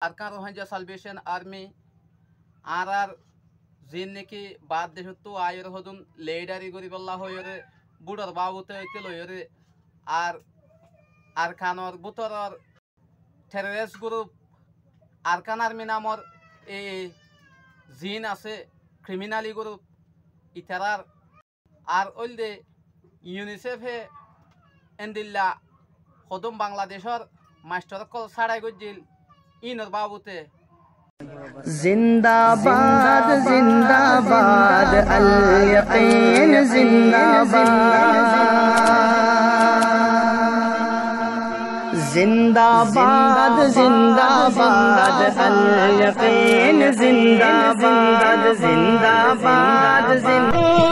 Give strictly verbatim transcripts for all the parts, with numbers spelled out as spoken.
Arkán Rohingya Salvation Army añárár ziín néki baár decóttu aáiyoré hodún leidhari goríbollá hoiyóre búthor bábute óite loiyóre ar Arkanor bútoror terrorist group Arkán Army namor e ziín asé criminal group itarár ar óilde UNICEF e endilla hodún Bangladecór maisthor ókkol sáçai goijjíl íinor bábute. Zindabad, zindabad, al-yaqin zindabad. Zindabad, zindabad, al-yaqin zindabad, zindabad, zindabad.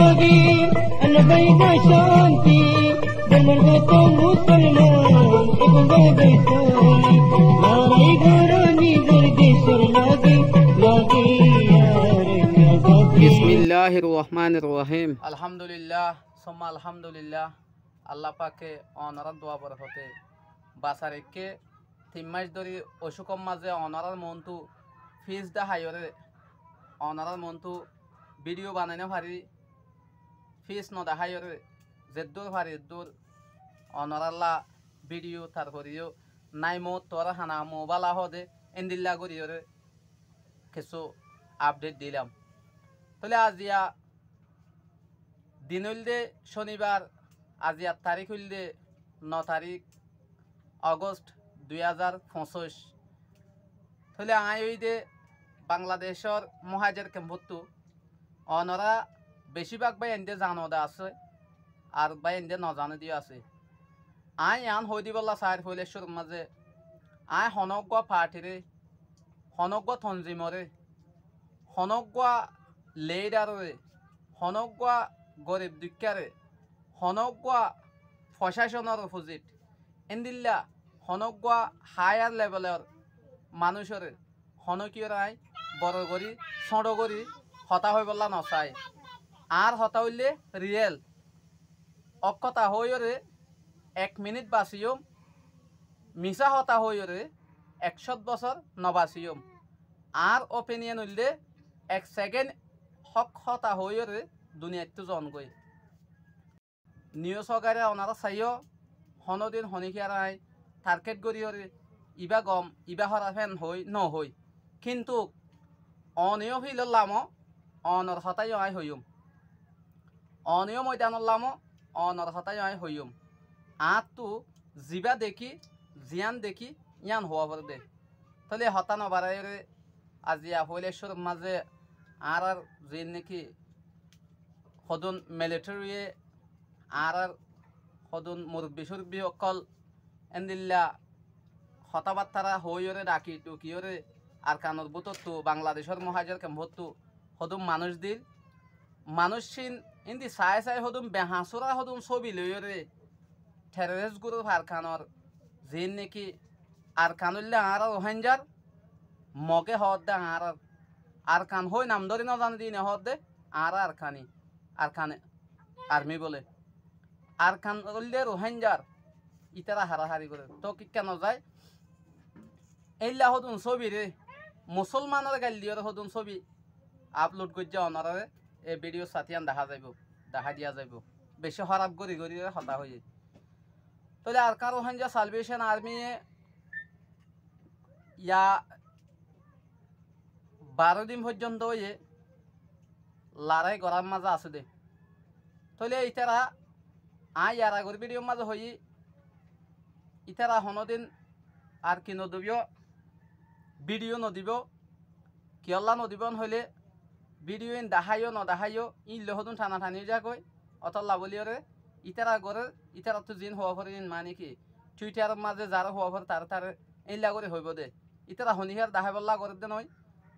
Bismilláhir rohmánir rohím. Alhamdulillah, summa alhamdulillah. Allah pake onorár dua borkote basai raikké. Tin mac dóri ocúkor mazé onorár moóntu fis daháiyoré, onorár moóntu bídiyo banai nofarí, fis nodaháiyoré, zeddúr farí eddúr onorálla bídiyo, tarforeó nái moóttu óra hana moóbala hoóde, endilla goríyoré kessú apdhéth dilam. Tóile aziya din óilde cónibar, aziyar tarík óilde no tarík Ogóst dui házar foñsíc. Tóile aññí óide Bangladecór muhájer kempóttu. Onorá becíbak báiyain de zano de asé, ar báiyain de nozano de yó asé. Aññí yián hoói dibollá saáir foóila cúrur mazé, aññí honóggua partiré, honóggua tonzimoré, honóggua leidharoré, honóggua gorib duikkáre, honóggua focáconor opozit, endilla honóggua háyar lebelor manúicoré honókiyóre aññí boro gorí, sóñço gorí hotá hoibólla nosai. Añár hotá óilde riyél. Ók hotá hoóiyoré ek minít basiyúm, misá hotá hoóiyoré ek cót bosór nobasiyúm. Añár opiniyon óilde ek sekénd hók hotá hoóiyoré duniyaittú zoongói. Niyus ógare onorá saiyó, honódin honíkiyáre aññí targét goríyoré ibá gom, ibá hóraf héen hoói nohoói. Kintu one yó fílor lamo, onor hotá yó aññí hoiyúm. One yó moidanor lamo, onor hotá yó aññí hoiyúm. Añáttu zibá dekí, ziyán dekí, yían huá foré dé. Tóile hotá nobaráiyoré aziya foóila cúrur mazé añárár ziín néki hodún milithériye, añárár hodún murubbi-cúrubbi ókkol endilla hotábattára hoóiyoré, dhaki-dhukiyóre Arkanor bútottu, Bangladecór muhájer kempóttu hodún manúic diíl. Manúiccín índi saái-saái hodún behañsúra hodún sóbi loiyóre terrorist group Arkanor, ziín néki Arkan óilde añára Ruháingar, Mogé hoódde añárár. Arkan hoói nam dóri nozané dé íine hoódde añára Arkani, Arkan armí bóle. Arkan óilde Ruháingar, ítara hárahári goré. Tóu kikká nozai? Éilla hodún sóbiré, musólmanoré gail diyóre hodún sóbi aplod goijjé, onoráre e bídiyór sáte yían dahá zaibou, dahái diya zaibou. Bicí hóraf gorí gorí hotá hoiyé. Tóile Arkán Ruháinga Salvation Armyye ya baró din foijjonto óiye larái gorár mazé asé dé. Tóile ítara, aññí yar agor bídiyór mazé hoiyí, ítara honódin ar ki nodibóu, bídiyo nodibóu, kiyólla nodibóu hoilé bídiyo ín daháiyo nodaháiyo íin loi hodún thana-thani ói zagói. Ótolla bóliyoré ítara gorér, ítarattú ziín huá foré íin mani ki, Twitter mazé zaré huá foré taré taré éilla gorí hoibóu dé. Ítara honíkiyar daháibollá gorédde noói.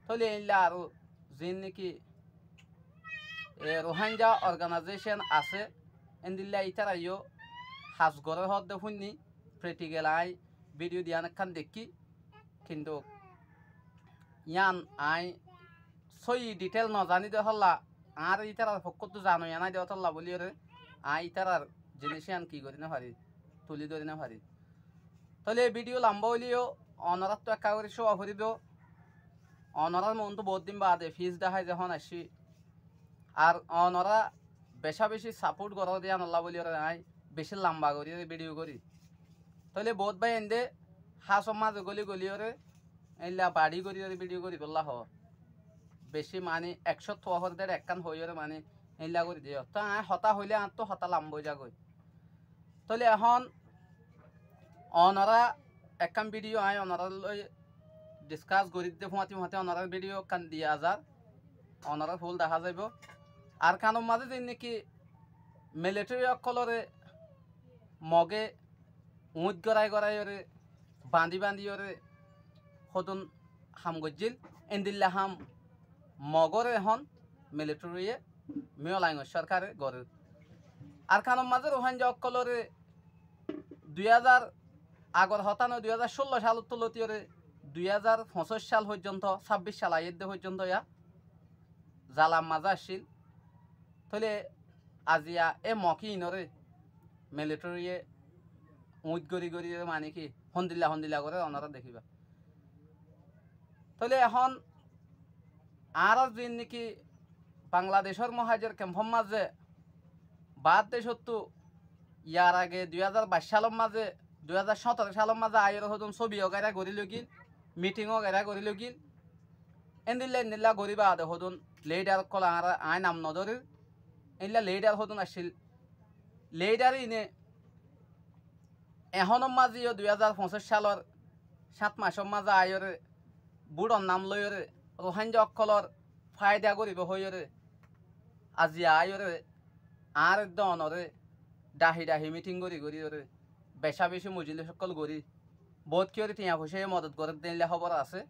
Tóile éilla aró ziín néki e Ruháinga organaizécen asé, éndilla ítara yó has gorér hoódde fúinni, practical aññí bídiyo diyan ekkán deikkí. Kintu yían aññí sóiyi dhithél nozaní dé holla, añáre ítarar fokkóttu zanoiya nái dé ótolla bóliyoré aññí ítarar ziníc yían ki gorí nofarí, tulí dóri nofarí. Tóile e bídiyo lambá óileyo Onoráttu ekká gorí cówa foribóu. Onorár muúntu boóut din baade fis dahái zehón aiccí. Ar onorá becá-becí sapót gorór de yíanollá bóliyoré aññí bicí lamba goríyoré bídiyo gorí. Tóile boóut báiyaindé hásor mazé góli-góliyoré éilla baçí goríyoré bídiyo goríbollá hoór. Bicí maní ekcót tuwa hoór dé ekkán hoóiyoré maní éilla gorí diyó. Tói aññí hotá hoilé añáttu hotá lamba ói zagói. Tóile ehón onorá ekkán bídiyo aññí onorár lói dhiskás gorídde fúañti-fúañti onorár bídiyo ekkán diya zar. Onorár fúl dahá zaibóu. Arkanor mazé ziín néki milithéri ókkolóre Mogé uñít gorái-goráiyoré, bañdí-bañdíyoré hodún ham goijjíl, endilla ham Mogóre ehón milithériye Míyolaingor sórkare gorér. Arkanor mazé Ruháingga ókkolóre dui házar, agor hotá noó, dui házar cúllo cálottu lótiyoré dui házar foñsíc cál foijjonto, sábbic cál aiyédde foijjonto yá zalar mazé accíl. Tóile aziya é Mog iínoré milithériye uñít gorí-gorí maní ki hondilla-hondilla goré onorá dekíba. Tóile ehón añárar ziín néki Bangladecór muhájer kempór mazé baár decóttu yar age dui házar baic cálor mazé, dui házar cóñtoro cálor mazé aiyóre hodún sóbi ogairá gorí loigíl, mithing ogairá gorí loigíl. Éndilla-éndilla gorí baade hodún leídhar ókkol añára, aññí nam nodórir, éilla leídhar hodún accíl. Leídhar iíne ehónor mazé yó dui házar foñsíc cálor cát macór mazé aiyóre búçor nam loiyóre Ruháingga ókkolór fáida goríbou hoiyóre aziya aiyóre añár edde onoré dhahi-dhahi mithing gorí-goríyoré becá-becí mojilís ókkol gorí boóut kiyóre thiañ foicáye modot gorédde éilla hóbor asé.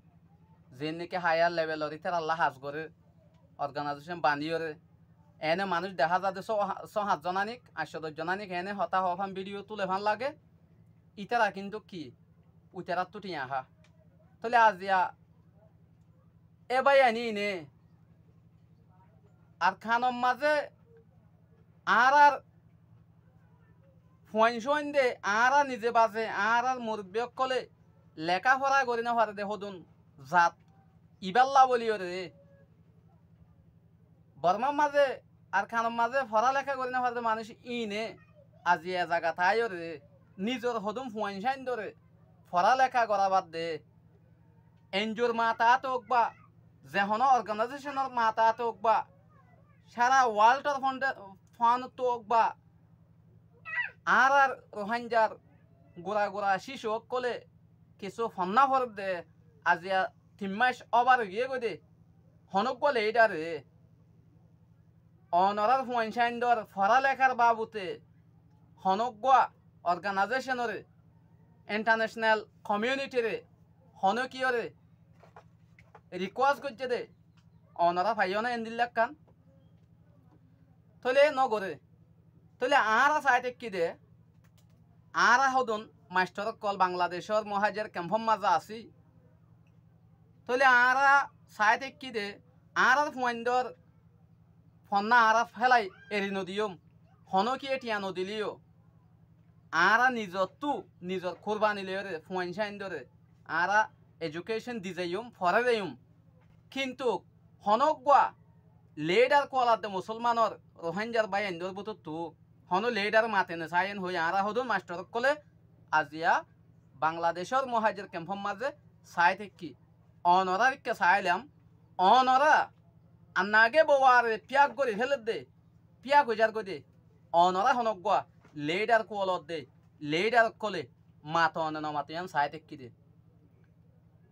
Ziín néki háiyar lebelor ítarallá ham gorér organaizécon bañdíyoré eéne manúic dehá za de só, só hañt zon aník, añcco doc zon aník eéne hotá hoófán bídiyo túlefán lage. Ítara kintú ki uitaráttu thiañ há. Tóile aziya é báiyain iíne Arkanor mazé añárár fuain cúain de añára nize baze añárár murubbí ókkolé lekáfora gorí nofaré de hodún zat ibálla bóliyoré Bormár mazé Arkanor mazé forá leká gorí nofaré de manúic iíne aziya e zagat aáiyoré nizor hodún fuain cáindoré forá leká gorá bad de enjur maataát óuk ba, ze honó organaizéconor maataát óuk ba, sára wáltor fónde, fónottu óuk ba, añárár Ruháinggar gura-gura cícu ókkolé kissú fonná foredde, aziya tin máic óbar óigiyé goi dé, honóggua leídhare onorár fuain cáindor forá lekár baabute honóggua organaizéconoré, inthanaconal komiyunitiré honókiyóre rikuwás goijjé dé, onorá faiyó né endilla ekkán? Tóile nógoré. Tóile añára saái táikki dé, añára hodún maisthor ókkol Bangladecór muhájer kempór mazé así. Tóile añára saái táikki dé, añárár fuaindór fonná añára félai eri nodiyúm, honókiye thiañ nodiléyo, añára nizottú nizor kurbani loiyóre fuain cáindóre añára ejukécon di zaiyúm, forái zaiyúm. Kintu honóggua leídhar kualadde musólmanor Ruháinggar báiyaindór bútottu honó leídhar mate nesaáiyen hoói añára hodún maisthor ókkolé aziya Bangladecór muhájer kempór mazé saái táikki. Onorár ikká saáilam, onorá annagé bouwaré píyak gorí féledde, píyak óizar goi dé, onorá honóggua leídhar kualodde leídhar ókkolé mato ne nomato yían saái táikki dé.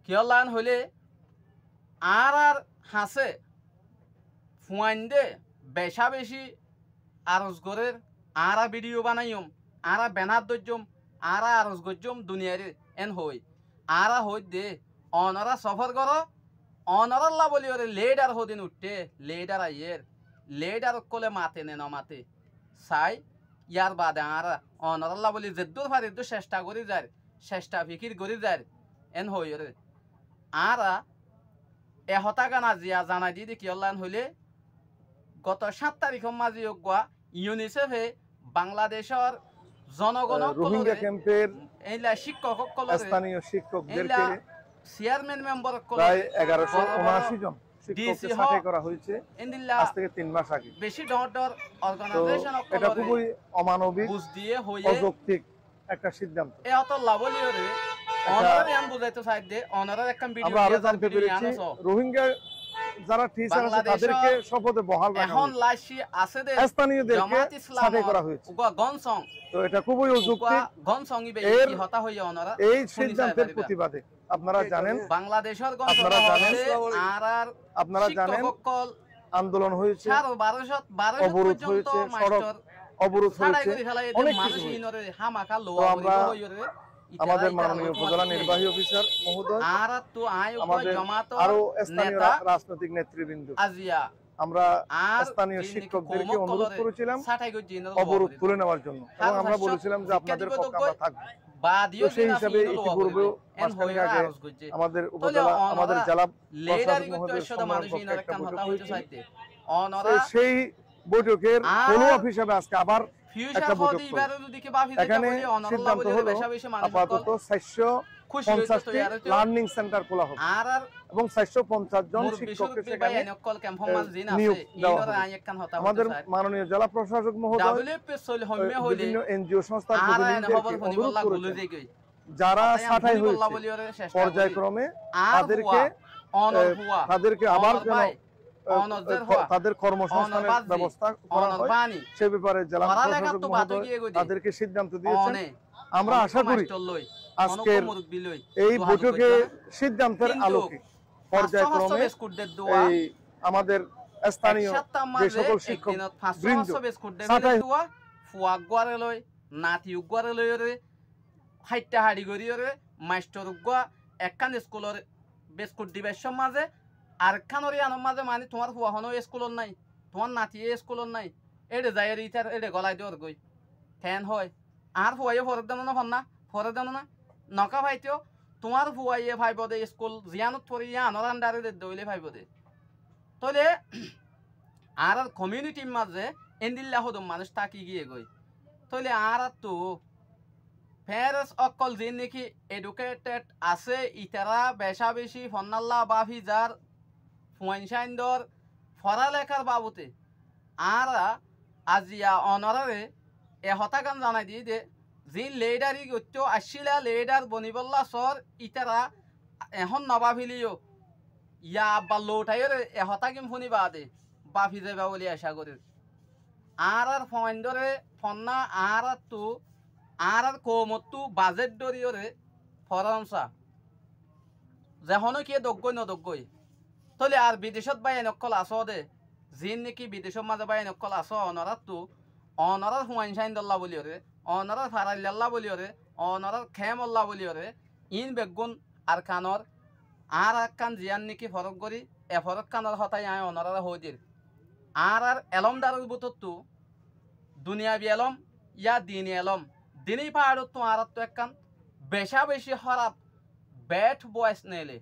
Kiyólla yían hoilé añárár hañsé fuaindé becá-becí aros gorér, añára bídiyo banaiyúm, añára benár dóijjum, añára aros goijjúm duniyairé, én hoói. Añára hoóidde, onorá sofór goró, onorálla bóliyoré leídhar hodin uiththé, leídhar aiyér, leídhar ókkolé mate ne nomate saái, yárbaade añára onorálla bóli zeddúr fari eddúr cectha gorí zair, cectha fikír gorí zair, én hoóiyoré. Añára e hotágan aziya zanai diyí dé kiyólla yían hoilé, goto cáñt tarikór mazé uggúa Iuniséfe Bangladecór জনগণ, এ, অকলরে, রোহিঙ্গা ক্যাম্পের, এইলা শিক্ষক অকলরে, স্থানীয় শিক্ষকদেরকে, এইলা chairman member অকলরে, প্রায় এগারোশো ঊনআশি জন শিক্ষককে ছাঁটাই করা হয়েছে। এইলা আজ থেকে তিন মাস আগে। বেশি ডর ডর তো অর্গানাইজেশন অকলরে এটা খুবই অমানবিক, বুঝ দিয়ে হইয়ে অযৌক্তিক একটা সিদ্ধান্ত। এ অতলা বলিওরে, এটা অনারা ইয়ান বুঝাইতে চাই দে, অনারা একখান ভিডিও আমরা আরো জানতে পেরেছি, রোহিঙ্গা যারা টিচার আছে, বাংলাদেশর তাদেরকে শপথে বহাল রাখা এখন হয়েছে। লাশি আছে দে, স্থানীয়দেরকে ছাঁটাই করা হয়েছে। উগা গনসং। তো এটা খুবই অযৌক্তিক। উগা গনসং ইবে এর কি হতা হইয়া অনারা এই সিদ্ধান্তের প্রতিবাদে আপনারা জানেন, বাংলাদেশর গনসং আপনারা জানেন, আর আর আপনারা জানেন, শিক্ষক অকল আন্দোলন হয়েছে, সাড়ে বারোশো, বারোশো অবরোধ পর্যন্ত হয়েছে, সড়ক মাস্টার অবরোধ ছাড়াই হয়েছে, করে ফেলাই, এতে অনেক কিছু মানুষ হয়েছে। ইনরে হামাকা তো লোয়া আমরা বলি হইরে, ইতারা আমাদের ইতারা মাননীয় উপজেলা নির্বাহী অফিসার মহোদয়, আর তো আই উপর আমাদের জমাত আরো স্থানীয় নেতা রা-, রাজনৈতিক নেতৃবৃন্দ, আজিয়া আমরা আর স্থানীয় যে নাকি শিক্ষকদেরকে কৌমক অনুরোধ কলরে করেছিলাম ছাঁটাই করে জিনরে লোয়া অবরোধ বলি তুলে নেওয়ার জন্য। এবং আমরা বলেছিলাম যে আপনাদের পক্ষে আমরা থাকবো। বাদ তো সেই হিসাবে ইতিপূর্বেও মাসখানেক আগে আমাদের উপজেলা, আমাদের জেলা প্রশাসক মহোদয়ের সম্মেলন কক্ষে একটা বৈঠক হয়েছিল। তো সেই বৈঠকের ফলো আপ হিসাবে আজকে আবার একটা বৈঠক হলো। এখানে সিদ্ধান্ত হলো আপাতত চারশো পঞ্চাশটি লার্নিং সেন্টার খোলা হবে এবং চারশো পঞ্চাশ জন শিক্ষককে সেখানে, এ, নিয়োগ দেওয়া হবে। আমাদের মাননীয় জেলা প্রশাসক মহোদয়, এ, বিভিন্ন এনজিও সংস্থার প্রতিনিধিদেরকে অনুরোধ করেছেন, যারা ছাঁটাই হয়েছে পর্যায়ক্রমে তাদেরকে, এ, তাদেরকে আবার যেন, এ, তাদের কর্মসংস্থানের ব্যবস্থা করা হয়, সে ব্যাপারে জেলা প্রশাসক মহোদয় তাদেরকে সিদ্ধান্ত দিয়েছেন। আমরা আশা করি আজকের এই বৈঠকে সিদ্ধান্তের আলোকে পর্যায়ক্রমে এই আমাদের স্থানীয় যে সকল শিক্ষক বৃন্দ ছাঁটাই নাতি উগুয়ারে লইরে, হাইট্টা হাড়ি গরিয়রে, মাস্টর উগুয়া, একখান স্কুলর বিস্কুট দিবার সময় মাঝে, আরেকখানর ইয়ানর মাঝে, মানে, তোমার ফুয়া হনো স্কুলর নাই, তোমার নাতি এ স্কুলর নাই, এড়ে যাইরে ইতার এড়ে গলাই দেওয়ার গই। কেন হয়? আর ফুয়াইয়ে ফরে দেন না, ফন্না, ফরে দেন না, নকা ফাইতেও, তোমার ফুয়াইয়ে ফাইব দে স্কুল, জিয়ানত ফরে ইয়ানর আন্ডারে দে দইলে ফাইব দে। Tóile añárar komíunitir mazé éndilla hodún manúic táki giyé goi. Tóile añáráttu parents ókkol ziín néki educated asé, itará becá-becí fonnálla báfi zar, fuain cáindor forálekár babute. Añára aziya onoráre e hotágan zanai diyí dé, ziín leidhar ígoittó aiccíla, leidhar bonibólla soór, ítara ehón nobáfile yó, ya abbar louthaiyóre e hotágin fúni baade báfi zaiba bóli acá gorír. Añárár fuaindóre fonná añáráttu, añárár koumottú bazét dhóriyoré foráon sa. Ze honókiyé doggói nodoggói. Tóile ar bidecót báiyain ókkol asó dé, ziín néki bidecót mazé báiyain ókkol asó onoráttu, onorár fuain cáindollá bóliyoré, onorár faraillallá bóliyoré, onorár keémollá bóliyoré, iín beggún Arkanor añára ekkán ziyán néki forók gorí, e forókkanor hotá aññí onoráre hoóidir. Añárár elómdaror bútottu duniyabi elóm yá dini elóm, diní faáçottu añáráttu ekkán becá-becí hóraf bed bois neile,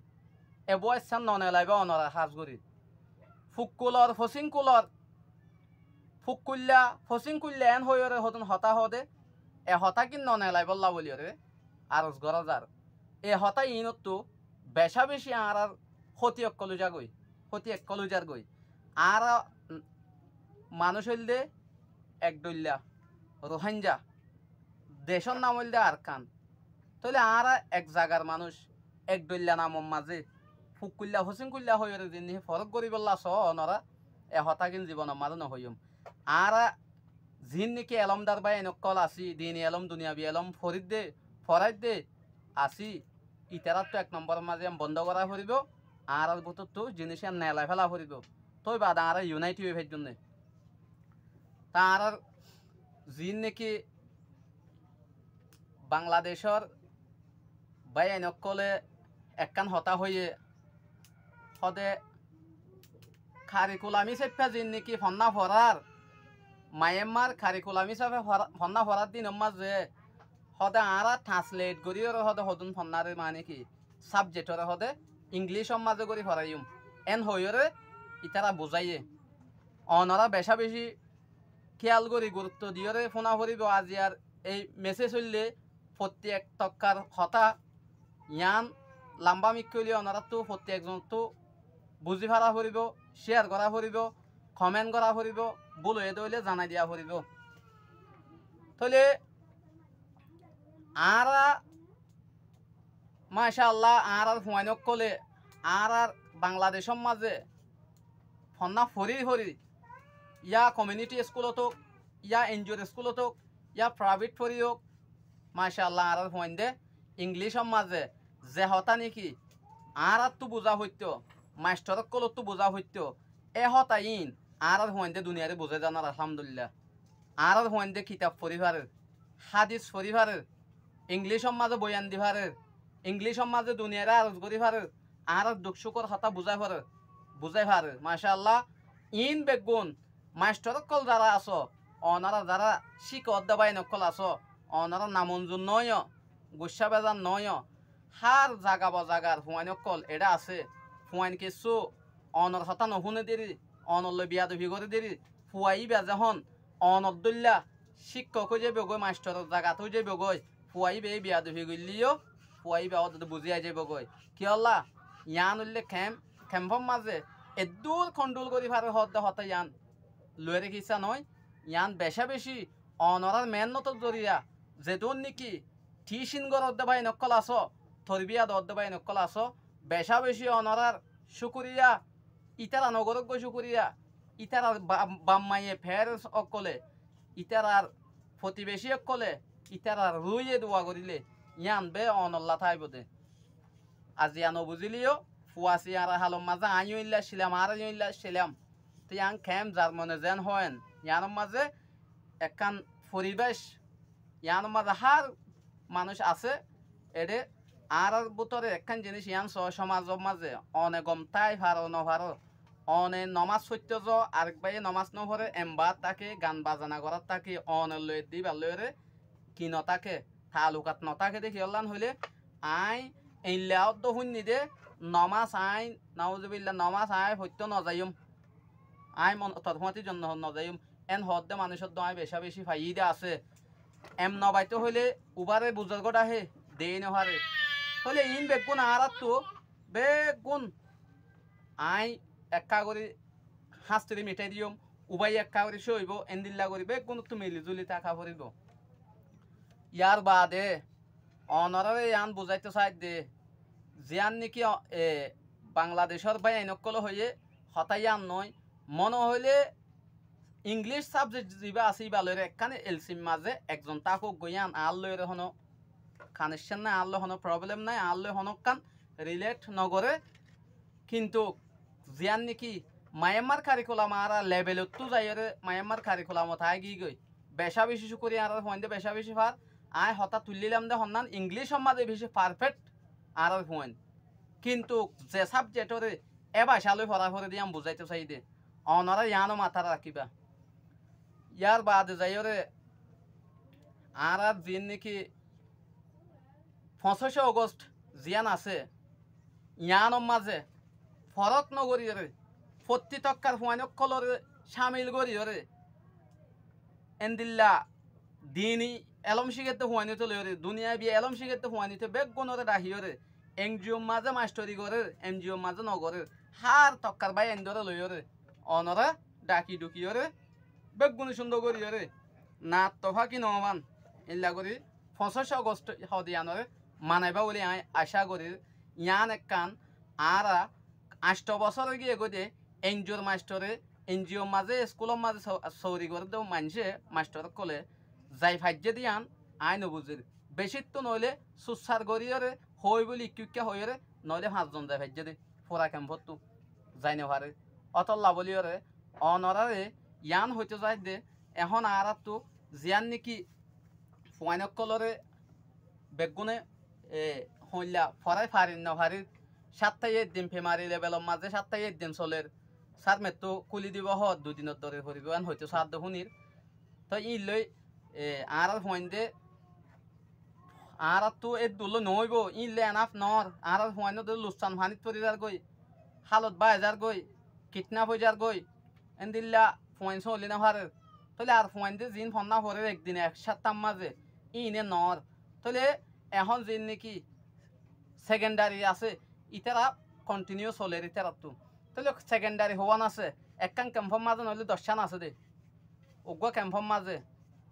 e boissán nonelaibá onorá hás gorí. Fukkulor, fosínkulor, fukkuilla, fosínkuilla eén hoiyóre hodún hotá hoóde, e hotágin nonelaibólla bóliyoré aros gorá zar. E hotá iínottu becá-becí añárár hóti ókkol óizagoi, hóti ókkol óizargoi. Añára manúic óilde ek dhoilla, Ruháingga, decór nam óilde Arkan. Tóile añára ek zagar manúic, ek dhoilla namor mazé, fukkuilla, fosínkuilla hoiyóre ziín néki forók goríbollá soó onorá, e hotágin zibonor mazé nohoiyúm. Añára ziín néki elómdar báiyain ókkol así, dini elóm, duniyabi elóm forídde, foráidde así, itaráttu ek nombóror mazé yián bondó gorá foribóu, añárár bútottu ziníc yián neelai féla foribóu. Tói baade añára iunáit ói faijjúm né. Te añárár ziín néki Bangladecór báiyain ókkolé ekkán hotá hoiyé, hóde karikulam ísafe ziín néki fonná forár, Maiyánmar karikulam ísafe fora-, fonná forár dinor mazé hóde añára translate goríyoré hóde hodún fonnáre maní ki sábjekthoré hóde Inglícor mazé gorí foráiyum. Eén hoiyóre ítara buzáiye. Onorá becá-becí kéyal gorí gurutto diyóre fúna foribóu aziyar ei mesej óilde fottí ek tokkar hotá, yián lambá mikká óile onoráttu fottí ekzonottú buzí fara foribóu, céar gorá foribóu, komen gorá foribóu, búl óiye dé óile zanai diya foribóu. Tóile añára macáallah, añárár fuain ókkole añárár Bangladecór mazé fonná forí forí, yá komiuniti eskúlot ók, yá enjior eskúlot ók, yá praibet forí ók, macáallah, añárár fuainde inglícor mazé ze hotá néki añáráttu buzá foittóu, maisthor ókkolóttu buzá foittóu, é hotá iín añárár fuainde duniyairé buzái zanor, alhámdulillah. Añárár fuainde kitab forí farér, hádis forí farér, inglícor mazé boyan di farér, inglícor mazé duniyairé aros gorí farér, añárár duk cúkor hotá buzái farér, buzái farér. Macáallah, iín beggún maisthor ókkol zará asó, onorá zará cíkka ódde báin ókkol asó, onorá namonzur noóiyo, guccá bezar noóiyo. Hár zaga bazagar fuain ókkol eçé asé, fuain kessú onor hotá nofúne deri, onor loi biyadofi goré deri, fua íba zehón onor dóilla cíkkok ói zaibogói, maisthoror zagat ói zaibogói, fua íbaye biyadofi goillé yó fua íba ódde buzí ai zaibogói. Kiyólla? Yián óilde kemp, kempór mazé eddúr konthról gorí farér hoódde hotá yián loiyére kissá noói. Yián becá-becí onorár meénnotór zoriya, zedún néki thícin goródde báin ókkol asó, torbíya doódde báin ókkol asó, becá-becí onorár cúkuriya. Ítara nogoróggoi cúkuriya, ítarar ba-, bafmaye, perens ókkolé, ítarar fotibecí ókkolé, ítarar ruúiye dua goríle, yían be onollá táaibou dé. Aziya nobuzíle yó, fuasí añárar hálor mazé aññí yó éilla accílam, añára yó éilla accílam. Te yían keém zar mone zeén hoóen, yíanor mazé ekkán foribec, yíanor mazé hár manúic asé, eçé añárar bútore ekkán ziníc yían soó, cómazor mazé one gom tái faro nofaró, one nomás foittó zoó, arek báiye nomás noforé, embaát táke, gan bazana gorát táke, one loi edde íbar loiyóre ki notáke, taalukat notáke dé kiyólla hoilé, aññí eilla óddo fúinni dé, nomás aññí, nauzubilla, nomás aññí foittó nozaiyúm. Aññí mon-, tor fúañti zonnot nozaiyúm. Én hoódde manúicoddú aññí becá-becí faiyí dé asé. Em nobaitó hoilé ubáre buzar gódhahe, deéi nofaré. Tóile iín beggún añáráttu, beggún aññí ekká gorí háñstiri mithái diyum, ubáye ekká gorí cóibou, endilla gorí beggúnottu mili-zúli táka foribóu. Yárbaade onoráre yián buzáito saáidde, ziyán néki, e, Bangladecór báiyain ókkolé hoiyé, hotá yían noói, mone hoilé Inglíc sábjek zibá asé íba loiyóre ekkáne elsim mazé ekzon tákouk goi, yían añár loiyóre honó kanekcán nái, añár loi honó foroblem nái, añár loi honókkán rilét nogoré. Kintu ziyán néki Mayammár karikulam añára lebelottú zaiyóre Mayammár karikulamot aáigiyói. Becá-becí cúkuriya, añárár fuainde becá-becí far. Aññí hotá tuillílam dé honnán, Inglícor mazé bicí farfék añárár fuain. Kintu ze sábjektóre é bacá loi forá foré dé yían buzáito saiyí dé. Onorá yiáno matát rakíba. Yárbaade zaiyóre añárár ziín néki foñsíce Ogost ziyán asé, yiánor mazé forók nogoríyoré, fottí tokkar fuain ókkolóre cámil goríyoré, endilla diini elóm cíkedde fuainóttu loiyóre, duniyaibi elóm cíkedde fuainóttu beggúnoré dhakiyóre, enjior mazé masthori gorér, enjior mazé nogorér, hár tokkar báiyaindóre loiyóre, onorá dhaki-dhukiyóre, beggúne cúndor goríyoré, naat tofáki noóman, eilla gorí foñsíce Ogost hoó dé yíanoré manaibá bóli aññí acá gorír. Yián ekkán añára añctho bosór óigiyegói dé, enjior masthore, enjior mazé, eskúlor mazé so-, souri gorédde maincé, masthor ókkolé zai faijjé dé yían aññí nobuzír. Becíttu noóile sussar goríyoré, hoói bóli ikkú-ikká hoiyóre, noóile fañszon zai faijjé dé, fura kempóttu zai nofarér. Ótolla bóliyoré, onoráre yián hoitó saáidde, ehón añáráttu ziyán néki fuain ókkolóre beggúne, e, hoilla forái farir nofarir, cáttai eddin pemari lebelor mazé cáttai eddin solér, sármettú kúli dibou hoó, dui dinor dóri foribóu, en hoitó saádde fúnir. Tói íin loi, e, añárár fuainde, añáráttu éddullói noóibou, íin loi enáf noór, añárár fuain ódde lussan fanít fori zargói, hálot báai zargói, kithnáf ói zargói, endilla fuain sóoli nofarér. Tóile ar fuainde ziín fonná forér ek din ek cáttár mazé, Íine noór. Tóile ehón ziín néki sekendari asé, ítara kontiniyú soler ítarattú. Tóile sekendari hoón asé, ekkán kempór mazé noóile doccán asé dé. Uggúa kempór mazé.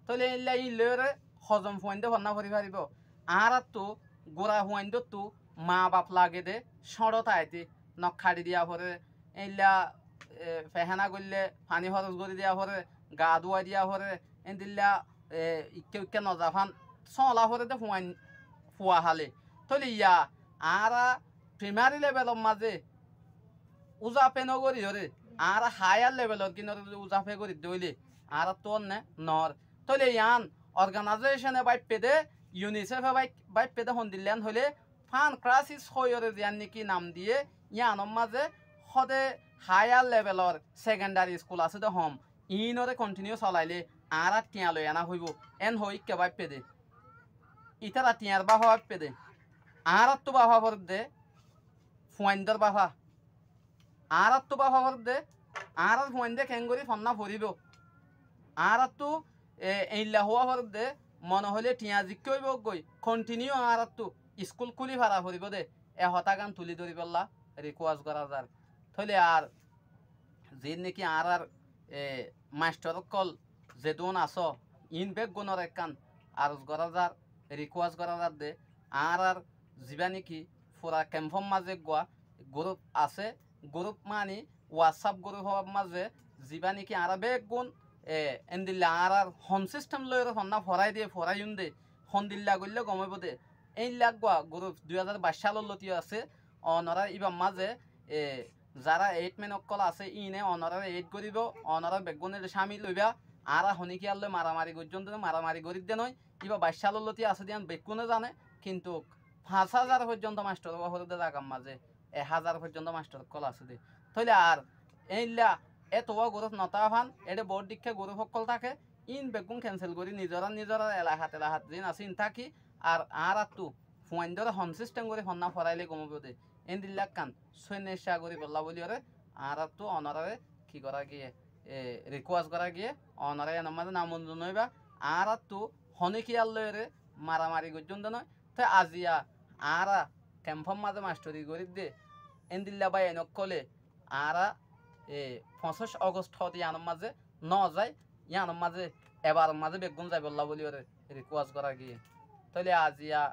Tóile éilla íin loiyóre hozon fuaindé fonná fori faribóu. Añáráttu gura fuaindóttu maa baf lage dé, cóñço taití, nok haçi diya foré, éilla, e, fehána goillé faní hóros gorí diya foré, gaa dúwai diya foré, éndilla, e, ikká uikká nozafán sóoñla foré dé fuain, fua hále. Tóile yá añára primari levelor mazé úzafe nógoríyoré, añára háyar levelor gínoré zodi úzafe gorídde óile, añáráttu onné noór. Tóile yián organaizécone báippe dé, Iunisefe bái-, báippe dé hondilla yián hoilé, fán krásis hoiyóre ziyán néki nam diyé, yíanor mazé hóde háyar levelor sekendari iskul asé dé hom, iínoré kontiniyú solailé añára thiañ loi aná hoibóu, én hoói íkka báippe dé. Ítara thiañr báfa báippe dé. Añáráttu báfa foredde, fuaindór báfa. Añáráttu báfa foredde, añárár fuaindé keéngorí fonná foribóu. Añáráttu, e, eilla huá foredde, mone hoilé thiañ zikká óibou goi, kontiniyú añáráttu iskul kúli fara foribóu dé, e hotágan tulí dóribollá rikúas gorá zar. Tóile ar ziín néki añárár, e, maisthor ókkol zedún asó, iín beggúnor ekkán aros gorá zar, rikúas gorá zar dé, añárár zibá néki fura kempór mazé eggúa gurúf asé, gurúf mani WhatsApp gurúfor mazé zibá néki añára beggún, e, endilla añárár hom sísthem loiyóre fonná forái diyé, foráiyum dé, hondilla goillé gom óibou dé. Éilla eggúa gurúf dui házar baic sálor lóti asé, onorár íbar mazé, e, zará éidmen ókkol asé, íine onoráre éid goríbou, onorá beggúne cámil óiba, añára honíkiyar loi maramari goijjóm dé noói, maramari gorídde noói, íba baic sálor lóti asé dé yían beggúne zane, kintu fañs házar foijjónto maisthor ówa foredde zagar mazé, ek házar foijjónto maisthor ókkol asé dé. Tóile ar éilla étouwa gurúf notáfan, eçé boóut dhíkka gurúf ókkol táke, íin beggún kensel gorí nizorár nizorár elahat elahat ziín asé íin táki, ar añáráttu fuaindóre hom sísthem gorí fonná foráile gom óibou dé. Éndilla ekkán sóinna icá goríbollá bóliyoré añáráttu onoráre ki gorá giyé, e, rikúas gorá giyé, onorá yíanor mazé namonzur noóiba, añáráttu honíkiyar loiyóre maramari goijjóm dé noói. Te aziya añára kempór mazé maisthori gorídde, éndilla báiyain ókkolé añára, e, foñsíc Ógost hoóde yíanor mazé nózai, yíanor mazé ebaror mazé beggún zaibollá bóliyoré rikúas gorá giyé. Tóile aziya